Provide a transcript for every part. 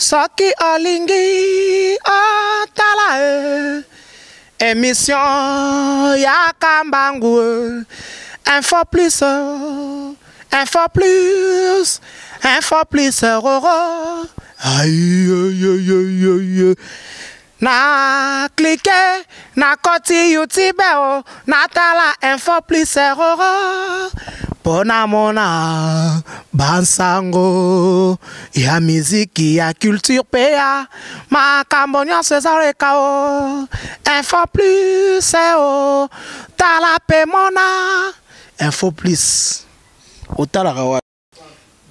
Soki olingi otala e emission ya kambangu e info plus info plus info plus roro aïe. Na clique na koti youtube o natala info plus roro mpo namona bansango ya miziki ya culture mpe ya makambo nyonso ezaleka o info plus o tala mpe mona info plus otalaka wa.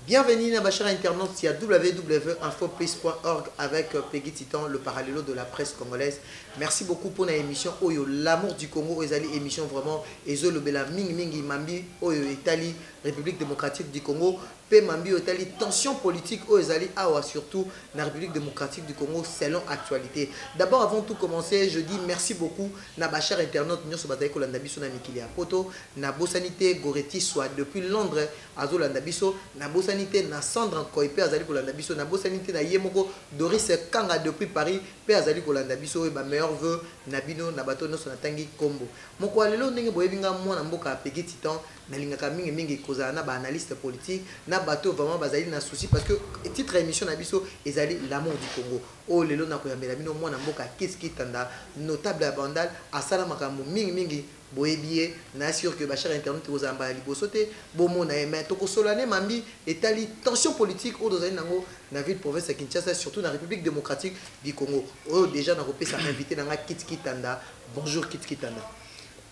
Bienvenue à Bachar Internaute, il y a www.infoplus.org avec Peggy Titan, le parallélo de la presse congolaise. Merci beaucoup pour l'émission Oyo, l'amour du Congo, ezali émission vraiment, ezolobela mingi mingi mambi, oyo etali, République démocratique du Congo, pe mambi etali, tension politique, oyo ezali awa, surtout la République démocratique du Congo, selon actualité. D'abord, avant tout commencer, je dis merci beaucoup na Bachar Internaute, nyonso bazali kolanda biso na mikili ya poto, na bosani te Goreti soit depuis Londres, azolanda biso, na bosani te na Sandra Nkoy pe azali kolanda biso, na bosani te na ye moko Doris Kanga depuis Paris pe azali kolanda biso, oyo ba meilleurs vœux na bino na bato nyonso natangi kombo. Moko ya lelo ndenge boyebi nga mwana mboka ya Peggy Titan, nalingaka mingi mingi kozala na ba analyste politique, na bato vraiment bazali na souci parce que titre ya émission na biso ezali l'amour du Congo. Oyo lelo nakoyambela bino mwana mboka Kis Kitanda, notable ya Bandal, asala makambo mingi mingi boyebi ye, na sûr que ba chers internautes kozala mbala liboso te bomona ye, mais tokosolola ne mambi etali tension politique oyo tozali nango na ville province ya Kinshasa, surtout na République démocratique du Congo. Oyo déjà nakopesa invité na nga Kit Kitanda. Bonjour Kit Kitanda.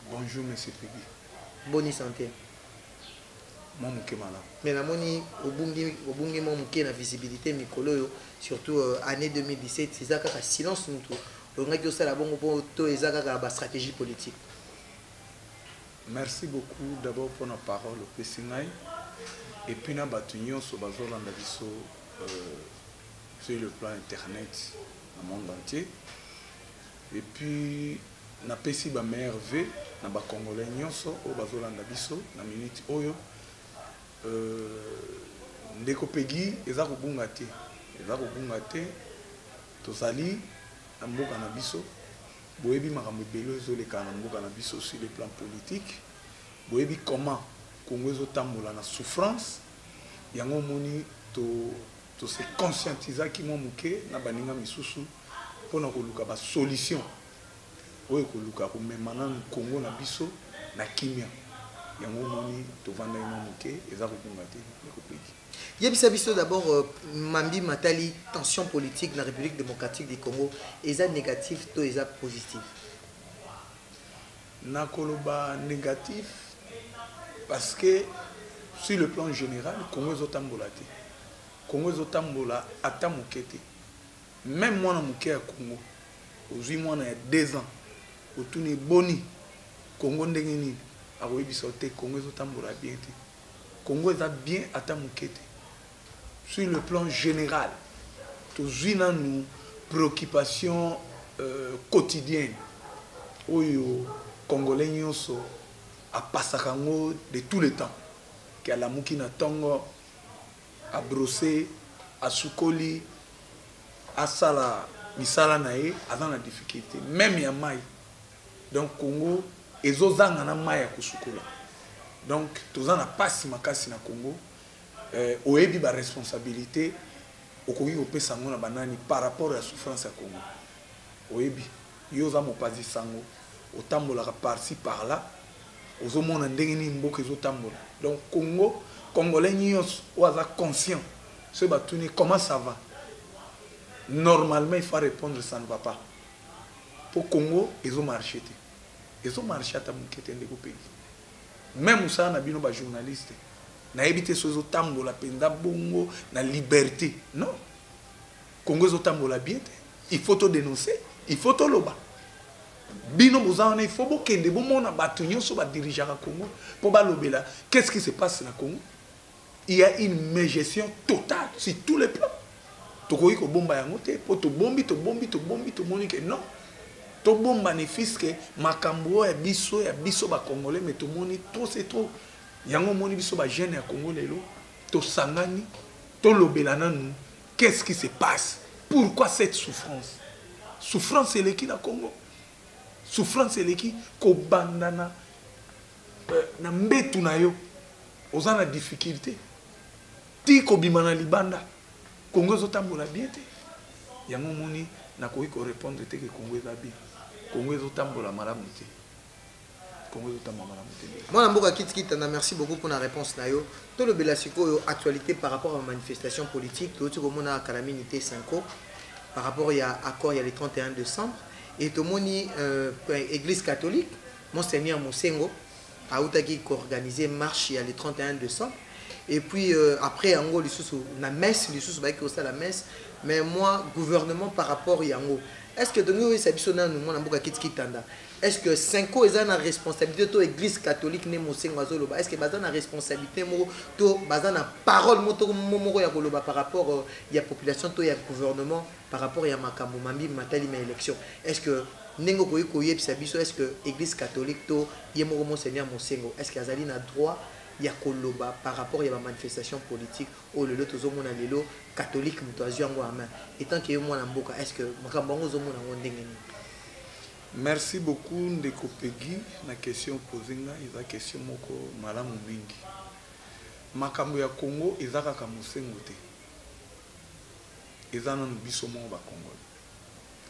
Bonjour monsieur Peggy. Bonne santé. Mwa moke malamu. Mais namoni obungi obungi mwa moke na visibilité mikolo oyo, surtout année 2017 eza kaka silence mutu olingaki osala bongo mpo to eza kaka ba stratégie politique. Merci beaucoup d'abord pour la parole opesi ngai et puis na bato nyonso bazolanda biso sur le plan internet na monde entier. Et puis napesi ba meilleurs vœux na ba congolais nyonso oyo bazolanda biso na minute oyo. Ndeko Peggy, eza kobunga te, eza kobunga te, tozali na mboka na biso, boyebi makambo ebele ezoleka na mboka na biso sur le plan politique, boyebi comment Congo ezotambola na souffrance. Yango omoni to se conscientisaki mwa moke na baninga misusu mpona koluka ba solution oyo koluka komema nanu Congo na biso na kimia. Yango omoni tovandaki mwa moke, eza kobunga te ndeko Peggy. Yebisa biso d'abord mambi matali tension politique na République démocratique du Congo, eza négatif to eza positif? Nakoloba négatif parce que sur le plan général Congo ezotambola te. Congo ezotambola ata moke te. Même mwana moke ya Congo, ozwi mwana ya 2 ans, otuni boni Congo ndenge nini, akoyebisa yo te Congo ezotambola bien te. Congo eza bien ata moke te. Sur le plan général, tozwi nanu préoccupation quotidienne oyo congolais nyonso apasaka yango de tout le temps, ke alamuki na ntongo, abrosse, asukoli, asala misala na ye, aza na difficulté même ya mai. Donc Congo ezozanga na mai ya kosukola. Donc toza na pasi makasi na Congo. Oyebi ba responsabilité okoki kopesa yango na banani par rapport ya souffrance ya Congo. Oyebi yo oza mopanzi sango, otambolaka par-ci par-là, ozomona ndenge nini mboka ezotambola. Donc Congo, congolais nyonso oyo aza conscient, soki batuni comment ça va, normalement il faut répondre ça ne va pas. Po Congo ezomarche te, ezomarche ata moke te ndeko Peggy. Même mosala na bino ba journaliste, nayebi te so ezotambola mpenza bongo na liberté. Non, Congo ezotambola bien te. Il faut to dénoncer, il faut toloba. Bino boza wana, il faut bokende bomona bato nyonso badirigeaka Congo mpo balobela qu'est-ce qui se passe na Congo. Il y a une mégestion totale sur tous les plans. Tokoki kobomba yango te, mpo tobombi, tobombi, tobombi, tomoni ke non, tobomba ne fût-ce que makambo oyo ya biso, ya biso ba congolais, mais tomoni trop c'est trop. Yango omoni biso ba jeune ya Congo lelo tosangani, tolobela nanu qu'est-ce qui se passe. Pourquoi cette souffrance? Souffrance eleki na Congo, souffrance eleki kobanda na mbetu na yo, oza na difficulté ti kobima na libanda. Congo ezotambola bien te. Yango omoni, nakoki korépondre te ke Congo eza bien. Congo ezotambola malamu te, Congo ezotambola malamu te. Mwana mboka Kitikitanda, merci beaucoup pour la réponse na yo. Tolobela sikoyo actualité par rapport à manifestation politique. Touti komona kala mingi te CENCO par rapport ya accord ya le 31 décembre et tomoni Église catholique, Monseigneur Mosengo autaki koorganiser marche ya le 31 décembre. Et puis après yango lisusu na messe, lisusu bayaki kosala messe. Mais moi, gouvernement par rapport yango, est ce que tongi oyesa biso nanu, mwana mboka Kitikitanda, est ce que CENCO eza na responsabilité to Église catholique ne Mosengo azoloba, est ce que baza na responsabilité moko to baza na parole moko moko ya koloba par rapport ya population to ya gouvernement par rapport ya makambo mambi matali ma élection? Est ce que ndenge okoki koyebisa biso, est ce que Église catholique to ye moko Monseigneur Mosengo, est ce que azali na droit ya koloba par rapport ya bamanifestation politique oyo lelo tozomona, lelo catholique moto azwi yango en main étant que ye mwana mboka? Est ce que makambo yango ozomona yango ndenge nini? Merci beaucoup, ndeko Pegi, na question posé ngai. Eza question moko malamu mingi. Makambo ya Congo eza kaka Mosengo te, eza nanu biso moko bacongolais.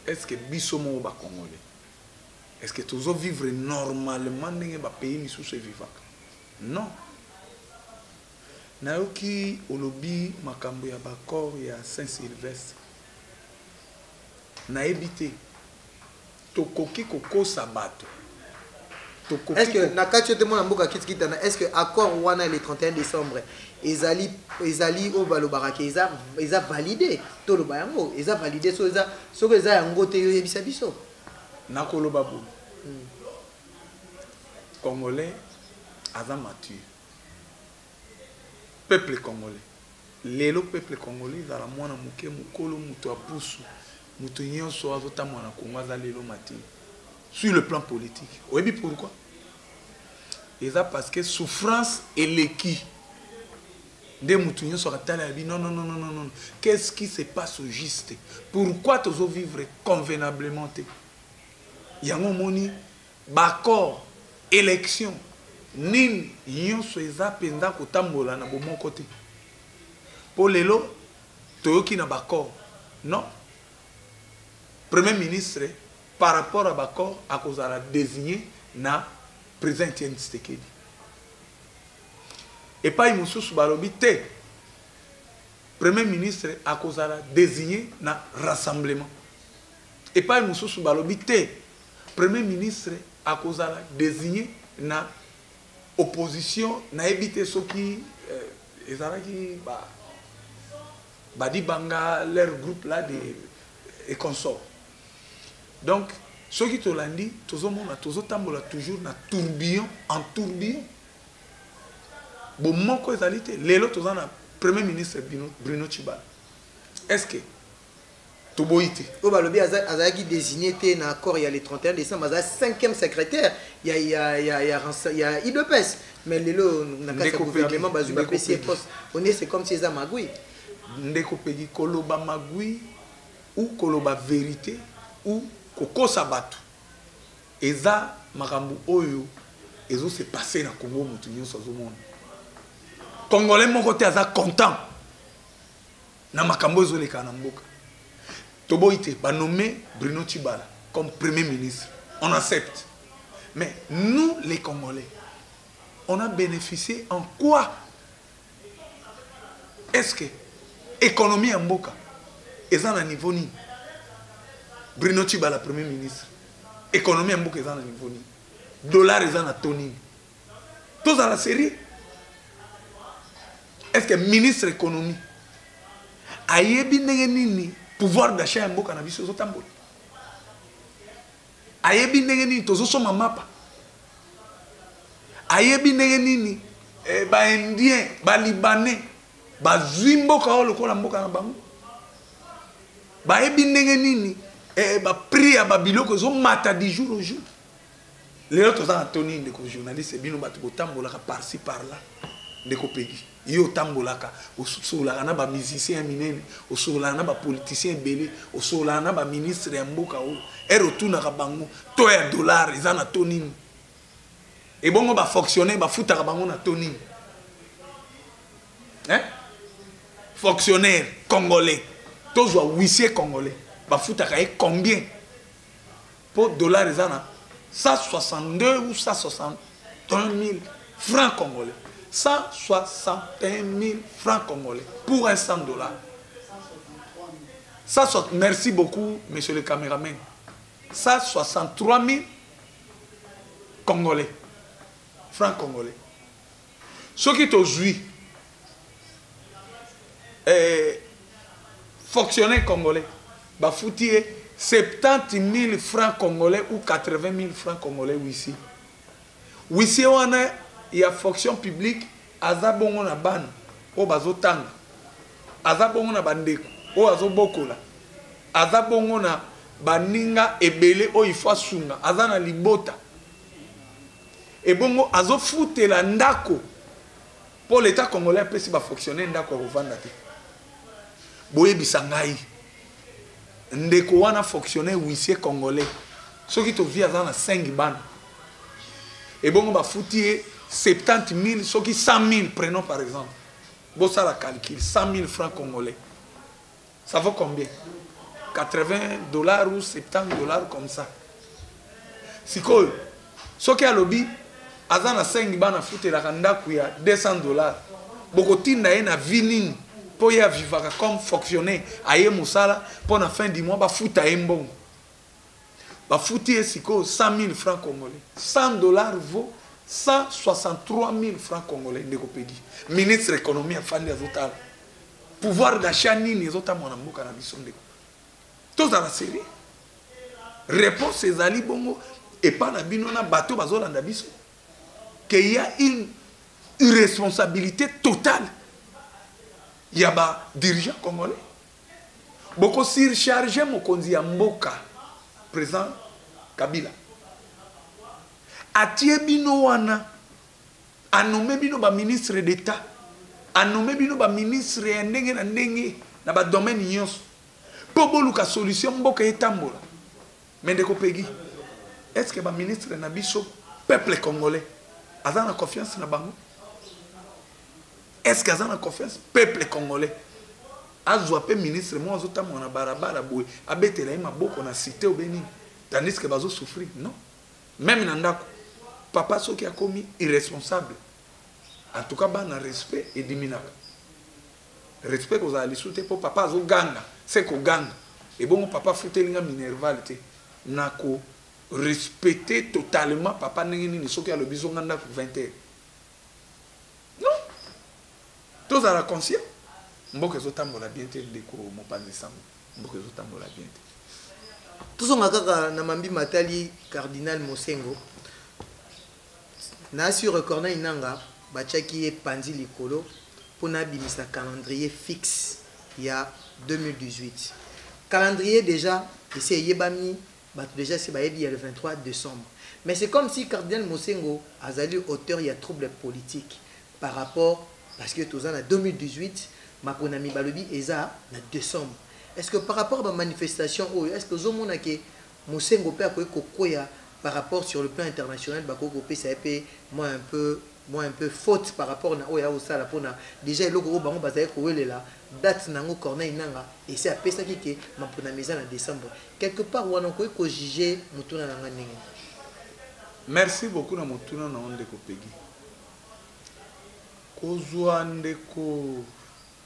Est ce que biso moko bacongolais, est ce que tozovivre normalement ndenge bapays misusu evivaka? Non. Nayoki olobi makambo ya baaccord ya Saint Sylvestre. Nayebi te, tokoki kokosa bato. Est ce que na kati yo te, mwana mboka Kitikitana, est ce que accord wana le 31 décembre ezali oyo balobaka ke eza validé? Toloba yango eza validé, so eza, soki eza yango te, yo oyebisa biso. Nakoloba boye: Congolais aza mature. Peuple congolais lelo, peuple congolais, ezala mwana moke, mokolo, moto ya pusu, moto nyonso azotambola na Congo aza lelo mature sur le plan politique. Oyebi pourquoi? Eza parce que souffrance eleki nde motu nyonso akatala ya bi: non, non, non, non, non, non, qu'est-ce qui se passe au juste? Pourquoi tozovivre convenablement te? Yango omoni baaccord, élection, nini nyonso eza mpenza kotambola na bomoko te. Mpo lelo toyoki na baaccord, non, premier ministre par rapport à baaccord akozala désigné na président Etienne Tshisekedi. Epai mosusu balobi te, premier ministre akozala désigné na rassemblement. Epai mosusu balobi te, premier ministre akozala désigné na opposition. Nayebi te soki ezalaki ba Badibanga, leur groupe là de et consort. Donc soki tolandi, tozomona tozotambola toujours na tourbillon en tourbillon, bomoko ezali te. Lelo toza na premier ministre Bruno Tshibala. Est ce que toboyi te? Oyo balobi azalaki désigné te na accord ya le 31 décembre, aza cinquième secrétaire ya UDPS, mais lelo na kati ya gouvernement bazwi, bapesi ye poste. On est, c'est comme si eza magui. Ndeko Pegi, koloba magui ou koloba vérité ou kokosa bato, eza makambo oyo ezose passe na Congo. Moto nyonso azomona, Congolais moko te aza content na makambo ezoleka na mboka. Toboyi te, banome Bruno Tshibala comme premier ministre, on accepte. Mais nous les Congolais, on a bénéficié en quoi? Est-ce que économie ya mboka eza na niveau nini? Bruno Tshibala premier ministre, économie ya mboka eza na niveau nini? Dollar eza na taux nini? Tozala sérieux. Est ce que ministre économie ayebi ndenge nini pouvoir d'achat ya mboka na biso ezotambola? Ayebi ndenge nini tozosomba mapa? Ayebi ndenge nini baindien, balibanais bazwi mboka oyo lokola mboka na bango? Bayebi ndenge nini baprix ya babiloko ezomata du jour au jour? Lelo toza na toni, ndeko journaliste, bino bato botambolaka par-ci par là. Ndeko Pegi, yo otambolaka, osololaka na ba musiciens ya minene, osololaka na ba politiciens ebele, osololaka na ba ministres ya mboka oyo. Heure otunaka bango, taux ya dollar eza na taux nini? Ebongo ba fonctionnaires bafutaka bango na taux nini? Hein? Fonctionnaire congolais, tozwa huissier congolais, bafutaka ye combien? Po dollar eza na 162 ou 161 000 francs congolais. 161 000 francs congolais pour un 100 dollars. Merci beaucoup, monsieur le caméraman. 163 000 congolais. Francs congolais. Ce qui tozui, fonctionnaire congolais, bafuti ye 70 000 francs congolais ou 80 000 francs congolais huissier. Huissier wana ya fonction publique aza bongo na bana oyo bazotanga, aza bongo na bandeko oyo azobokola, aza bongo na baninga ebele oyo ifo asunga, aza na libota. Ebongo azofutela ndako po l'État congolais apesi ba fonctionnaire ndako ya kovanda te. Boyebisa ngai ndeko wana fonctionnaire huissier congolais soki tovi aza na 5 bana, ebongo bafuti ye 70 000 soki 100 000, prenons par exemple, bosala calcul, 100 000 francs congolais, ça vaut combien? 80 dollars ou 70 dollars comme ça. Sikoyo soki alobi aza na 5 bana afutelaka ndako ya 200 dollars, bokotinda ye na vie nini mpo ye avivaka comme fonctionnaire, aye mosala mpo na fin du mois bafuta ye mbongo? Bafuti ye sikoyo 100 000 francs congolais. 100 dollars vaut 163 000 francs congolais. Ndeko Pegi, ministre économie afandi azotala pouvoir d'achat nini ezotambola na mboka na biso. Ndeko, tozala sérieux. Réponse ezali bongo epa na bino na bato bazolanda biso qu'il y a une irresponsabilité totale ya ba dirigeants congolais. Boko surcharger mokonzi ya mboka, président Kabila atie bino wana, anommé bino ba ministre d'État, anommé bino ba ministre ya ndenge na ndenge na ba domaine nyonso mpo boluka solution mboka etambola. Mais ndeko Pegi, est ce que ba ministre na biso, peuple congolais aza na confiance na bango? Est ce que aza na confiance? Peuple congolais azwa mpe ministre moko azotambola na barabara boye, abetela ye maboko na cité obe nini, tandis que bazosouffrir? Non. Même na ndako, papa soki akomi irresponsable, en tout cas bana, respect ediminaka, respect kozala lisu te mpo papa azoganga se koganga. Ebongo papa afutelinga minerval te, nako respecter totalement papa ndenge nini soki alobi zonga ndako 20 heures? Non, tozala conscient, mboka ezotambola bien te. Ndeko mopanzi sango, mboka ezotambola bien te. Tozonga kaka na mambi matali cardinal Mosengo. Na sur Corneille Nanga, batiaki ye panzi likolo mpona abimisa calendrier fixe ya 2018. Calendrier déjà esi eyebami, bato déjà esi bayebi ya le 23 décembre. Mais c'est comme si cardinal Mosengo azali auteur ya trouble politique par rapport, parce que toza na 2018, maponami balobi eza na décembre. Est ce que par rapport à bamanifestation oyo, est ce que ozomona ke Mosengo mpe akoki kokwea par rapport sur le plan international, bakoki kopesa ye mpe moi un peu faute par rapport na oyo akosala, mpona déjà eloko oyo bango bazali kowelela date nango, Corneille Nanga esi apesaki ke maponami eza na décembre? Quelque part wana okoki kojuger motuna na nga ndenge? Merci beaucoup na motuna na yo, ndeko Pegi. Kozwa ndeko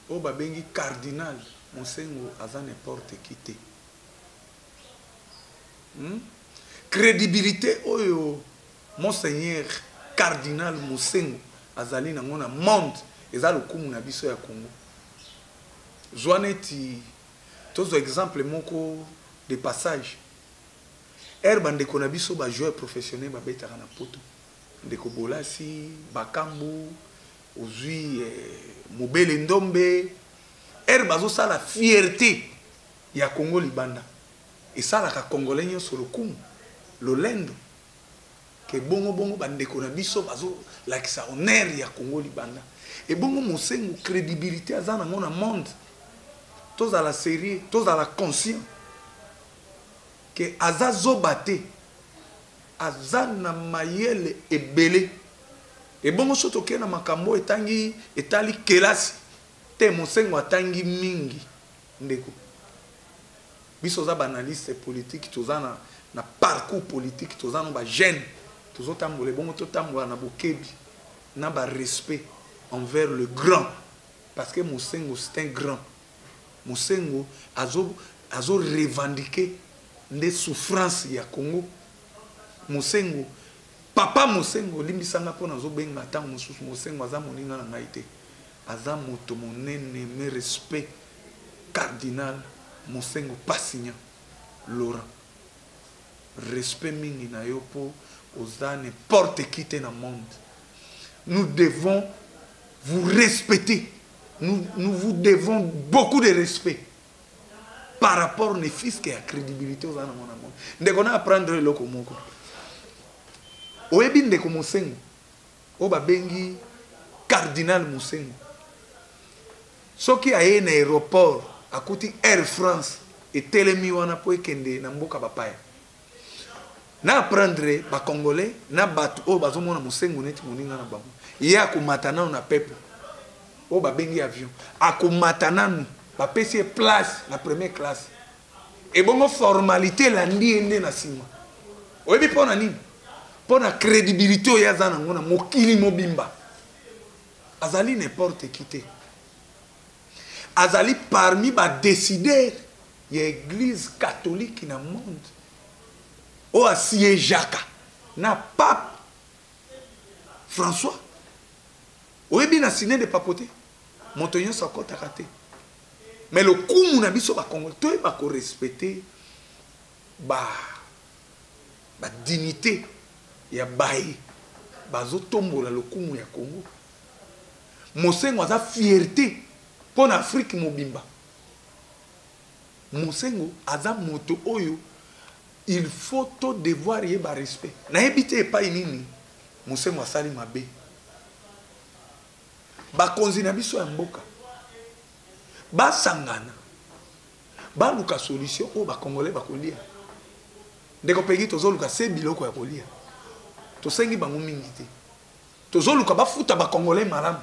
oyo babengi cardinal Mosengo, aza n'importe qui te, Crédibilité oyo monseigneur cardinal Mosengo azali nango na monde eza lokumu na biso ya Congo. Zwa neti tozwa exemple moko de passage, ere bandeko na biso bajoueur professionnel babetaka na Poto, ndeko Bolasi Bakambu, ozwi Mobele Ndombe, ere bazosala fierté ya Congo libanda, esalaka Congolais nyonso lokumu, lolendo ke bongo bongo bandeko na biso bazolakisa honneur ya Congo libanda. Ebongo Mosengo credibilite aza nango na monde? Tozala serieux, tozala conscient que aza zoba te. Aza na mayele ebele. Ebongo soki toke na makambo oyo etangi etali kelasi te, Mosengo atangi mingi ndeko. Biso oza ba analyste politique, toza na na parcours politique, toza no ba jeune, tozo tambola ebongo totambola na bokebi na ba respect envers le grand parce que Mosengo c'est un grand. Mosengo azo azo revendiquer nde souffrance ya Congo. Mosengo papa Mosengo limbisa nga mpo nazo benga tango mosusu Mosengo aza moninga na ngai te. Aza moto monene mes respect cardinal Mosengo Passignan Laurent. Respect mingi na yo mpo oza n'importe qui te na monde. Nous devons vous respecter. Nous, nous vous devons beaucoup de respect par rapport ne fils que ya crédibilité oza nango na monde. Ndeko na apprendre eloko moko. Oyebi ndeko Mosengo oyo babengi cardinal Mosengo, soki aye na aéroport akuti Air France etelemi wana po ekende na mboka bapaya. Na apprendre ba congolais na bato oyo bazomona Mosengo neti moninga na bango, ye akomata nanu na pepo oyo babengi avion, akomata nanu bapesi ye place na première classe, ebongo formalité elandi ye nde na nsima. Oyebi mpo na nini? Mpo na crédibilité oyo aza nango na mokili mobimba. Azali n'importe qui te, azali parmi ba décideurs ya église catholique na monde oyo asiégeaka na pape François. Oyebi na ciné de papote moto nyonso akɔtaka te, mais lokumu na biso ba Congolais toyeba ko respecter ba ba dignité ya baye bazotombola lokumu ya Congo. Mosengo aza fierté mpo na Afrique mobimba. Mosengo aza moto oyo il faut to devoir ye ba respect. Nayebi te epai nini Mosengo asali mabe. Bakonzi na biso ya mboka basangana baluka solution oyo ba Congolais bakolia. Ndeko Peggy, tozoluka se biloko ya kolia, tosengi bango mingi te. Tozoluka bafuta ba Congolais malamu,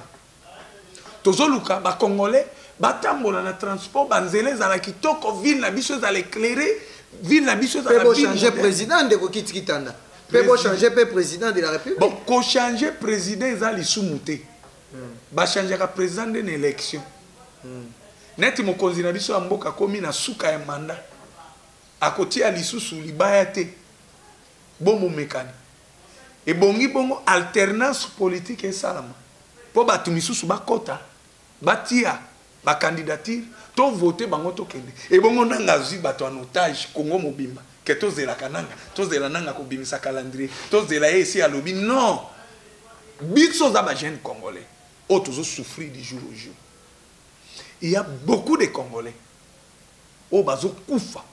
tozoluka ba Congolais batambola na transport, banzela ezala kitoko, ville na biso ezala éclairé, ville na biso ezala Pe bo changer président, ndeko Kiti Kitanda. Pe bo changer pe président de la République. Bon, ko changer président eza lisumu te. Ba changeaka président nde na élection. Neti mokonzi na biso ya mboka akomi na suka ya mandat, akotia lisusu libaya te, bomomekani. Ebongi bongo alternance politique esalama po bato misusu bakota, batia ba candidature, to voter bango tokende. Ebongo nanga azwi bato en otage Congo mobimba ke tozelaka nanga, tozela nanga kobimisa calendrier, tozela ye esi alobi non. Biso oza ba jeunes congolais oyo tozo souffrir du jour au jour. Il y a beaucoup de Congolais oyo bazokufa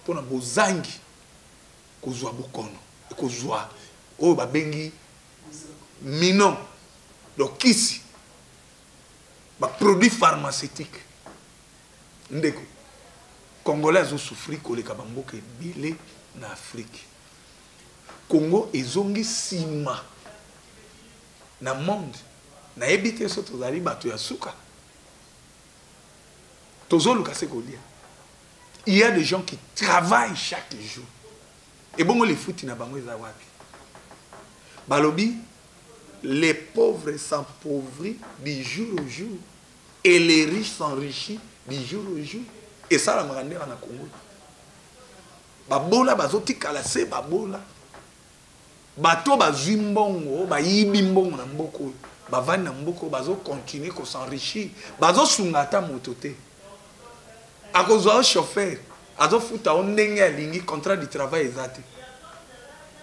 mpona bozangi kozwa bokono, kozwa oyo babengi minon, donc kisi, ba produits pharmaceutiques. Ndeko Congolais azo souffrir koleka ba mboka ebele na Afrique. Congo ezongi sima na monde. Nayebi te so tozali bato ya suka. Tozoluka se kolia. Il y a des gens qui travaillent chaque jour. Et bongo les fouti na bango eza wapi? Balobi, les pauvres s'appauvrissent du jour au jour et les riches s'enrichissent du jour au jour. Et ça la makande na Congo. Babola bazotikala se babola. Bato bazwi mbongo, bayibi mbongo na mboka oyo, bavandi na mboka oyo, bazo continuer ko s'enrichir, bazosunga ata moto te. Akozwa yo chauffeur, azofuta yo ndenge alingi, contrat du travail eza te.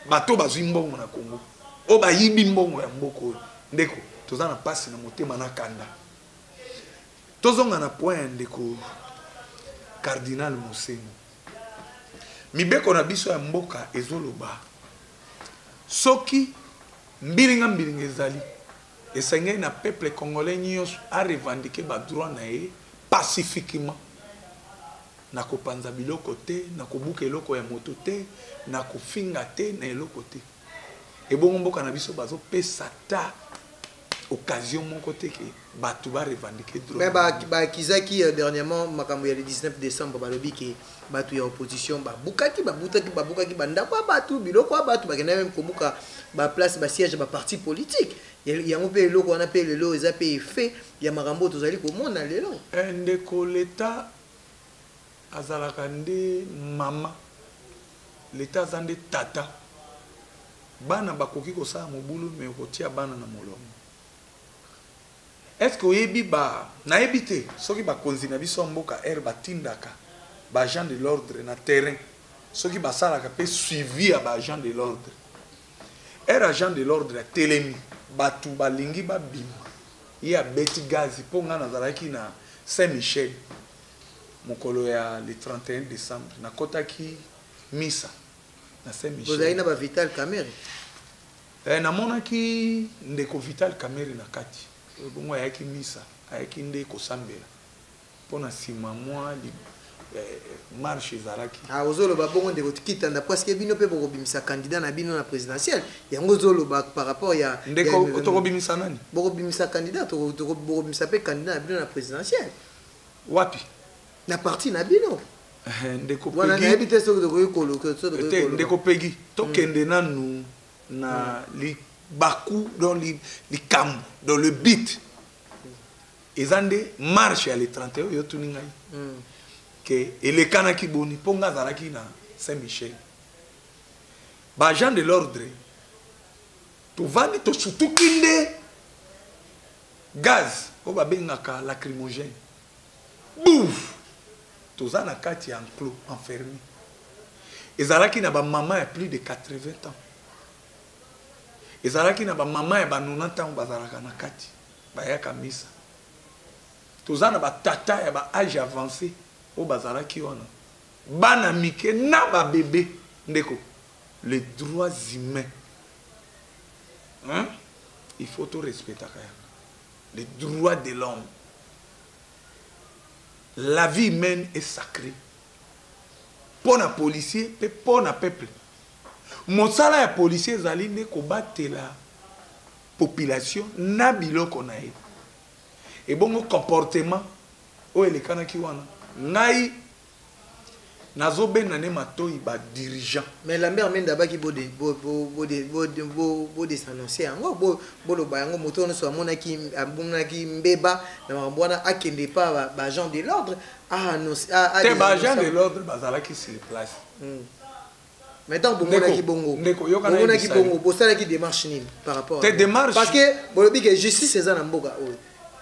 Bato bazwi mbongo na Congo, oyo bayibi mbongo ya mboka oyo, ndeko, toza na pasi na motema na kanda. Tozonga na point ya ndeko Cardinal Mosengo. Mibeko na biso ya mboka ezoloba soki mbilinga mbilinga ezali, Esengeli na peuple congolais nyonso a revendiquer ba droit na ye pacifiquement. Na kopanza biloko te, na kobuka eloko ya moto te, na kofinga te, na eloko te. Ebongo mboka na biso bazo pesa ta occasion moko te ke bato ba revendiquer droit. Mais ba ba accusaki euh, dernièrement makambo ya le 19 décembre, balobi ke bato ya opposition babukaki, babutaki, babukaki bandako ya bato, biloko ya bato, bakendaki meme kobuka ba place, ba siège ya ba parti politique. Yango mpe eloko wana mpe lelo eza mpe effet ya makambo oyo tozali komona lelo. Eh, ndeko, l'Etat azalaka nde mama, l'Etat aza nde tata. Bana bakoki kosala mobulu, mais okotia bana na molongo. Est-ce que oyebi ba, nayebi te soki bakonzi na biso ya mboka heure batindaka ba agents de l'ordre na terrain, soki basalaka pe suivi ya ba agents de l'ordre. Heure agent de l'ordre atelemi, batu balingi babima, ye abeti gaz po nga nazalaki na Saint-Michel mokolo ya le 31 décembre, nakotaki misa na Saint-Michel. Bozali na ba Vital Kamerhe? Eh, namonaki ndeko Vital Kamerhe na kati. Bongo ayaki misa, ayaki nde kosambela. Mpo na nsima mwa marche ezalaki. Ah, ozoloba bongo ndeko Kitanda parce que bino mpe bokobimisa candidat na bino na présidentielle. Yango ozoloba par rapport ya Ndeko, tokobimisa nani? Bokobimisa candidat, bokobimisa mpe candidat na bino na présidentielle. Wapi? Na parti na bino. Eh, ndeko Wana Peggy. nayebi te soki tokoki koloka, soki tokoki Te, koloba. ndeko Peggy, tokende nanu na libaku, donc likambo, donc le but. Eza nde marche ya le 31 oyo otuni ngai. Ke elekanaki boni mpo nga azalaki na Saint-Michel. Ba agent de l'ordre tovandi tosutuki nde gaz oyo babengaka lacrymogène. Bouf! Toza na kati ya enclos enfermé. Ezalaki na ba mama ya plus de 80 ans. Ezalaki na ba mama ya ba 90 ans bazalaka na kati. Bayaka misa. Toza na ba tata ya ba âge avancé oyo bazalaki wana. Bana mike na ba bébé ndeko. Les droits humains. Hein? Il faut tout respecter. Les droits de l'homme. La vie humaine est sacrée. Pour na policier pe pour na peuple. Mosala ya policier ezali nde kobatela population na biloko na ye. Ebongo comportement oyo elekanaki wana, ngai nazobenda nde matoyi ba dirigeant. Mais Lambert Mende abaki bo desannoncer yango, boloba yango, moto nyonso amonaki mbeba na makambo wana akende pa ba agent de l'ordre, a annoncer, a Te, ba agent dénoncer. de l'ordre bazalaki sur place. Mais tant bomonaki bongo, Ndeko, yoka na bomonaki yebisa yo. bongo, bosalaki démarche nini par rapport à Te ça? démarche Parce que bolobi que justice eza na mboka oyo.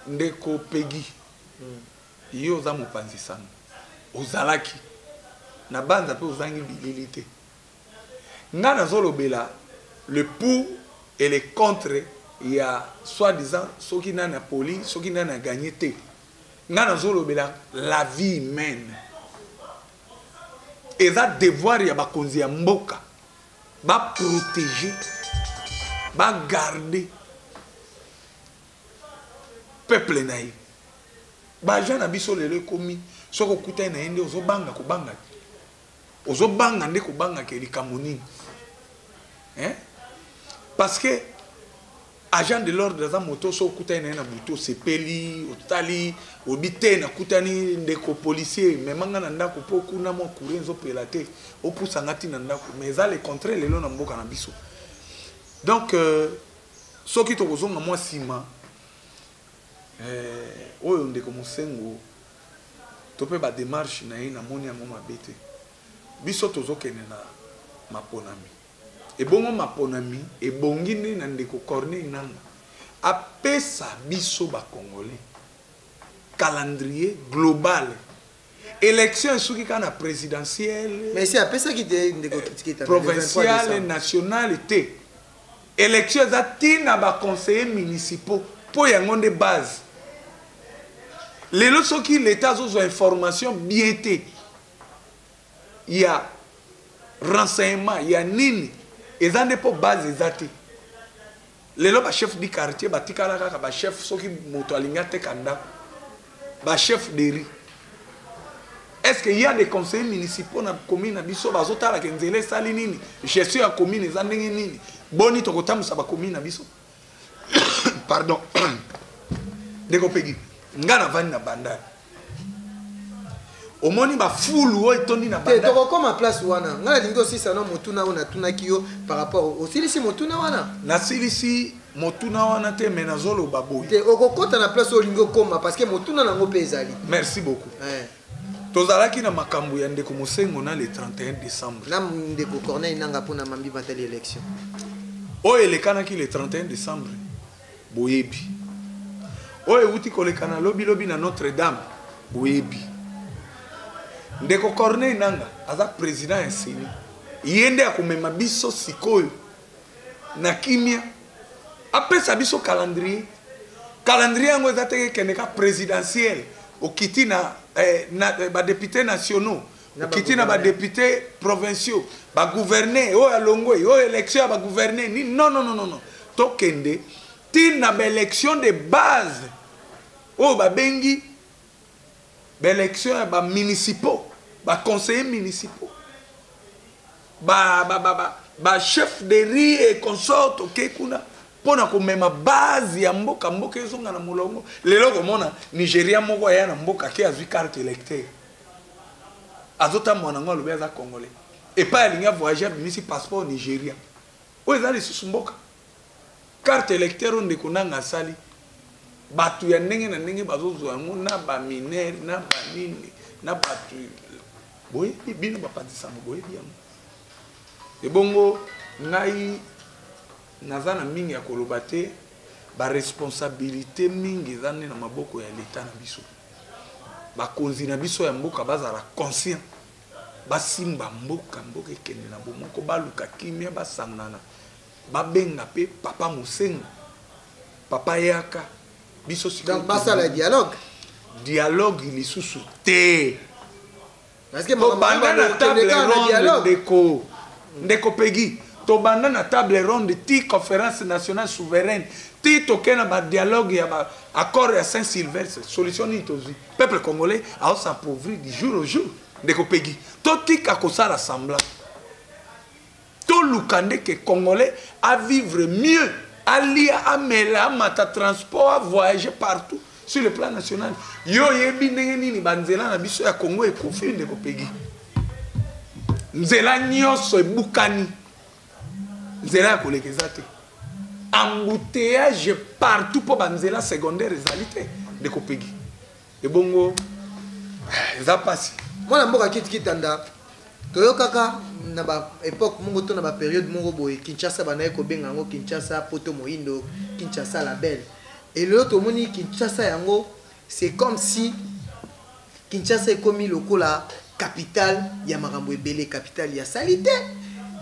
Ndeko Peggy, yo oza mopanzi sango. Ozalaki na banza pe ozangi bilili te. Nga nazolobela le pour et le contre ya soi-disant soki nani apoli, soki nani a gagné te. Nga nazolobela la vie humaine. Eza devoir ya bakonzi ya mboka ba protéger, ba garder peuple na ye. Ba agent na biso lelo ekomi soki okutani na ye nde ozobanga kobanga te. Ozobanga nde kobanga ke likambo nini. Hein? Parce que agent de l'ordre aza moto soki okutani na ye na butu osepeli, otali, obi te nakutani ndeko policier, mema nga na ndako po kuna mwa courant ezopela te, opusa nga ti na ndako. Mais eza le contraire lelo na mboka na biso. Donc soki tokozonga mwa nsima, oyo ndeko Mosengo to pe ba démarche na ye namoni yango mabe te. Biso tozokende na maponami. Ebongo maponami ebongi nde na ndeko Corneille Nangaa apesa biso ba Congolais calendrier global. Élection esuki kaka na présidentielle, Mais si apesaki te ndeko Kitikita, le 23 provinciale, décembre. nationale te. Élection eza tina ba conseillers municipaux po yango nde base. Lelo soki l'État azozwa information bien te ya renseignement ya nini, eza nde po base eza te. Lelo bachef du quartier batikala kaka bachef. Soki moto alingi ateka ndako, bachef de rue. Est ce que y a des conseillers municipaux na commune na biso bazotalaka nzela esali nini, gestion ya commune eza ndenge nini, boni tokotambusa bacommune na biso? Pardon, ndeko Pegi, nga navandi na Bandal, omoni bafulu oyo etondi na Te. Bandal. Tokokoma place wana. Ngai nalingi osisa na motuna oyo natunaki yo par rapport, osilisi motuna wana? Nasilisi motuna wana te, me nazoloba boye. Te, okokɔta na place oyo olingi okóma, parce que motuna nango mpe ezali. Merci beaucoup. Tozalaki na makambo ya ndeko Mosengo na le 31 décembre. Na ndeko Corneille Nanga mpona mambi matali élection. Oyo elekanaki le 31 décembre, boyebi. Oyo ewuti koleka na lobilobi na Notre Dame, boyebi. Ndeko Corneille Nanga aza président ya CENI, ye nde akomema biso sikoyo na kimia, apesa biso calendrier. Calendrier yango eza te ekende ka présidentielle, okiti na badéputé nationaux, okiti na badéputé provinciaux, bagouverneur oyo alongwe, oyo élection ya bagouverneur nini. Non, non, non, non, tokende ntina baélection de base oyo babengi baélection ya bamunicipaux, baconseillers municipaux, bachef de rue et consort. Toke kuna mpona komema base ya mboka, mboka ezonga na molongo. Lelo komona Nigéria moko aya na mboka ke azwi carte électeur, azotambola nango, alobi aza Congolais. Epai alingi avoyage, abimisi passeport Nigéria. Oyo eza lisusu mboka? Carte électeur oyo ndeko nanga asali, bato ya ndenge na ndenge bazozwa yango, na baminere, na banini, na bato boyebi bino bapanzisango, boyebi yango. Ebongo ngai naza na mingi ya koloba te. Baresponsabilité mingi eza nde na maboko ya leta na biso. Bakonzi na biso ya mboka bazala conscient, basimba mboka, mboka ekende na bomoko, baluka kimia, basangana, babenga mpe papa Mosengo, papa yaka biso. Donc basala dialogue. Dialogue lisusu te. Tobanda na table ronde, ndeko Pegi, tobanda na table ronde ti conférence nationale souveraine, ti toke na badialogue ya baaccord ya Saint Sylvestre. Solution nini tozwi? Peuple congolais aos'appauvrir du jour au jour. Ndeko Pegi, totika kosala semblant, toluka nde ke Congolais avivre mieux, alia, amela, amata transport, avoyager partout sur le plan national. Yo oyebi ndenge nini banzela na biso ya Congo ekufi. Ndeko Pegi, nzela nyonso ebukani, nzela ya koleka eza te, embouteillage partout mpo banzela secondaire ezali te. Ndeko Pegi, ebongo eza mpasi. Mwana mboka Kiti Kitanda, toyokaka na baépoque moko to na bapériode moko boye, Kinshasa bandaki kobenga yango Kinshasa poto moyindo, Kinshasa la belle. Elelo tomoni Kinshasa yango, c'est comme si Kinshasa ekomi lokola capitale ya makambo ebele, capitale ya saleté,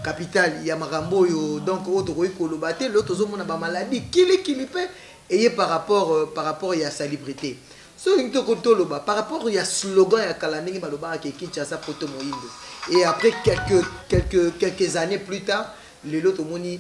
capitale ya makambo oyo donc oyo tokoki koloba te. Lelo tozomona bamaladi kilikili mpe eye par rapport ya salubrité. So olingi toloba par rapport ya slogan ya kala, ndenge balobaka ke Kinshasa poto moyindo, et après quelques années plus tard, lelo tomoni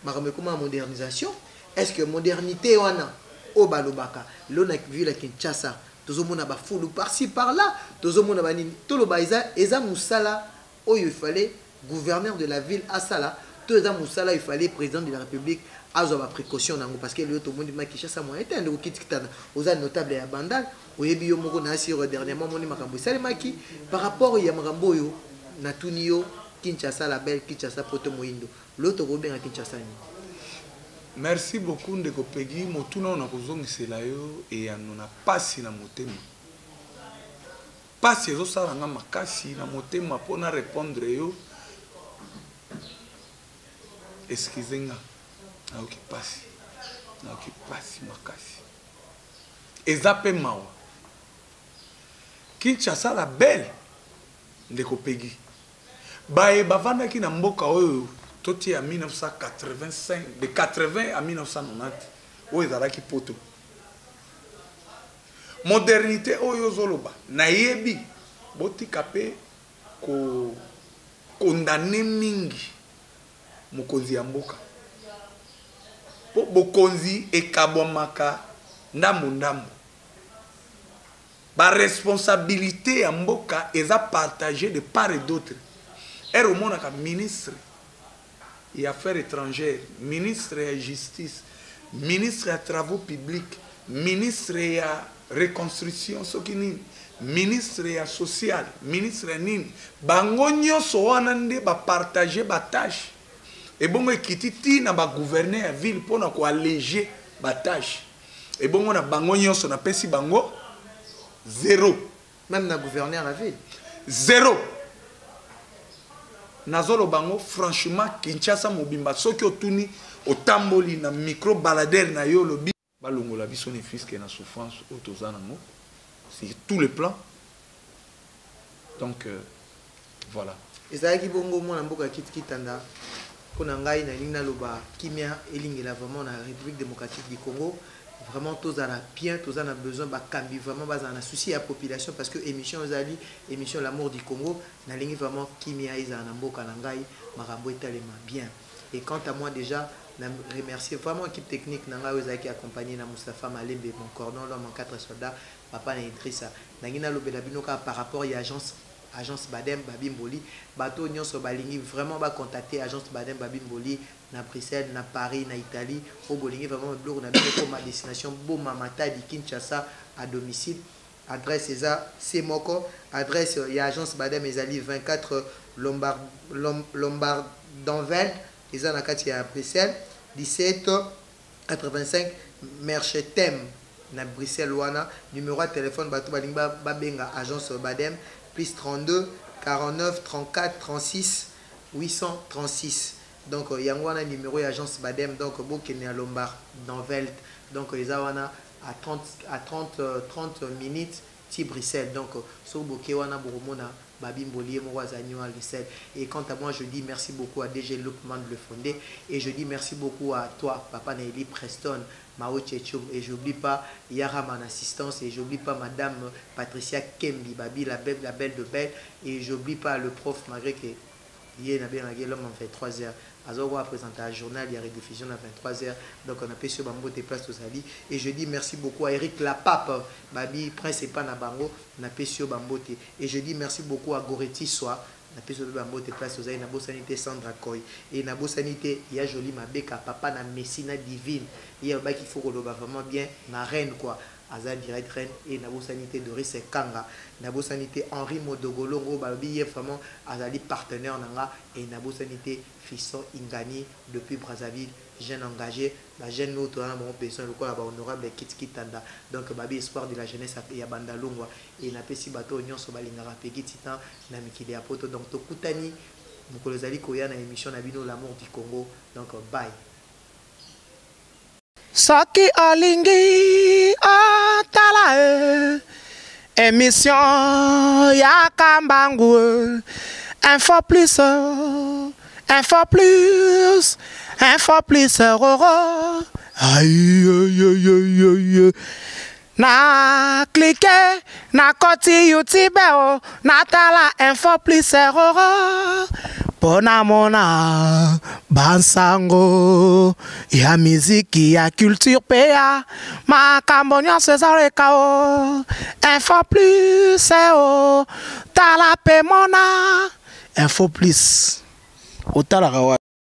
makambo ekoma ya modernisation. Est ce que modernité wana oyo balobaka, lelo na ville ya Kinshasa tozomona bafulu par-ci par-là, tozomona banini? Toloba eza mosala oyo il fallait gouverneur de la ville asala, to eza mosala il fallait président de la République azwa baprécaution nango? Parce que lelo tomoni ma Kinshasa moyen te. Ndeko Kitikitana, oza notable ya Bandal, oyebi yo moko na asir. Dernièrement omoni makambo esalemaki par rapport ya makambo oyo natuni yo, Kinshasa la belle, Kinshasa poto moyindo, lelo tokobenga Kinshasa nini? Merci beaucoup, ndeko Pegi. Motuna oyo nakozongisela yo eyano na pasi na motema. Pasi ezosala nga makasi na motema mpo na répondre yo. Excuse nga, nayoki pasi, nayoki pasi makasi, eza mpe mawa. Kinshasa la belle, ndeko Pegi, baye bavandaki na mboka oyo totia 1985, de 80 à 1990, oyo ezalaki poto, modernité oyo ozoloba, nayebi. Botika mpe kokondane mingi mokonzi ya mboka. Po bokonzi ekabwamaka ndambo ndambo. Ba responsabilite ya mboka eza partage de part et d'autre. Heure omonaka ministre ya affaires etrangères, ministre ya justice, ministre ya travaux publics, ministre ya reconstruction soki nini, ministre ya social, ministre ya nini, bango nyonso wana nde ba partager ba tâches. Ebongo ekiti ti na ba gouverneur ya ville pona ko alléger ba tâches. Ebongo na bango nyonso napesi bango zero. Même na gouverneur ya ville. Zero. Nazoloba yango franchement, Kinshasa mobimba soki otuni, otamboli na micro baladeur na yo, olobi balongola biso ne fiske na souffrance oyo toza nango sur tous les plans. Donc voilà. Ezalaki bongo mwana mboka Kit Kitanda. Mpo na ngai nalingi naloba kimia elingela vraiment na République démocratique du Congo. Vraiment tozala bien, toza na besoin bakambi vraiment bazala na souci ya population, parce que émission ezali émission L'amour du Congo. Nalingi vraiment kimia ezala na mboka na ngai, makambo etalema bien. Et quant à moi déjà, na remercier vraiment équipe technique na ngai oyo ezalaki accompagné na Moustapha Malembe, mon cordon, l'homme en 4 soldats, papa na Idrissa. Nangi nalobela bino kaka par rapport ya agence Badem Babimboli. Bato nyonso balingi vraiment ba contacter agence Badem Babimboli na Bruxelles, na Paris, na Italie. Oyo bolingi vraiment biloko na bino comme à destination Boma, Matadi, Kinshasa à domicile. Adresse eza C moko. Adresse ya agence Badem ezali 24 Lombard d'Anvers, eza na kati ya Bruxelles, 17 85 Merchetem na Bruxelles wana. Numéro ya téléphone bato balingi babenga agence Badem plus 32 49 34 36 836. Donc yango wana numéro ya agence Badem. Donc bokende ya Lombard d'Anvelt. Donc eza wana à 30, à 30 minutes ti Bruxelles. Donc soki boke wana bokomona Babimboli ye moko azali wana Bruxelles. Et quant à moi, je dis merci beaucoup à DG Lukman Le Fondé, et je dis merci beaucoup à toi papa Naeli Preston Mao Tchetchoum, et j'oublie pas Yara mon assistance, et j'oublie pas madame Patricia Kembi Babi la belle, la belle de belle, et j'oublie pas le prof malgré que ye na bengaki l'homme en 23 heures azoko présenter un journal ya rediffusion à 23 heures. Donc on a payé sur bambo te place tozali. Et je dis merci beaucoup à Eric Lapape Babi prince et pas na bango na pesi yo bambote. Et je dis merci beaucoup à Goretti Soa na pesi yo bambote place tozali. Na bosani te Sandra Koy, et na bosani te ya Jolie Mabeka papa na Messina divine, ye alobaki faut koloba vraiment bien na reine quoi, aza direct reine. Et na bosani te Doris Kanga, na bosani te Henri Modogolongo balobi ye vraiment azali partenaire na nga. Et na bosani te Fisson Ingani depuis Brazzaville, jeune engagé, ba jeune oyo toza na bango besoin lokola ba honorable Kit Kitanda. Donc babi espoir de la jeunesse ya Bandalungwa. Et napesi bato oyo nyonso balingaka Peggy Titan na mikili ya poto. Donc tokutani mokolo ezali koya na émission na bino L'amour du Congo. Donc bye. Soki olingi otala émission ya Kambangu, Info Plus, Info Plus, Info Plus, roro. Aïe, aïe, aïe, aïe, aïe. Na cliquer, na koti YouTube, oh, na tala Info Plus, roro. Pona mona bansango ya miziki ya culture pea makambo nyonso ezaleka o Info Plus o tala pe mona Info Plus otalaka wa.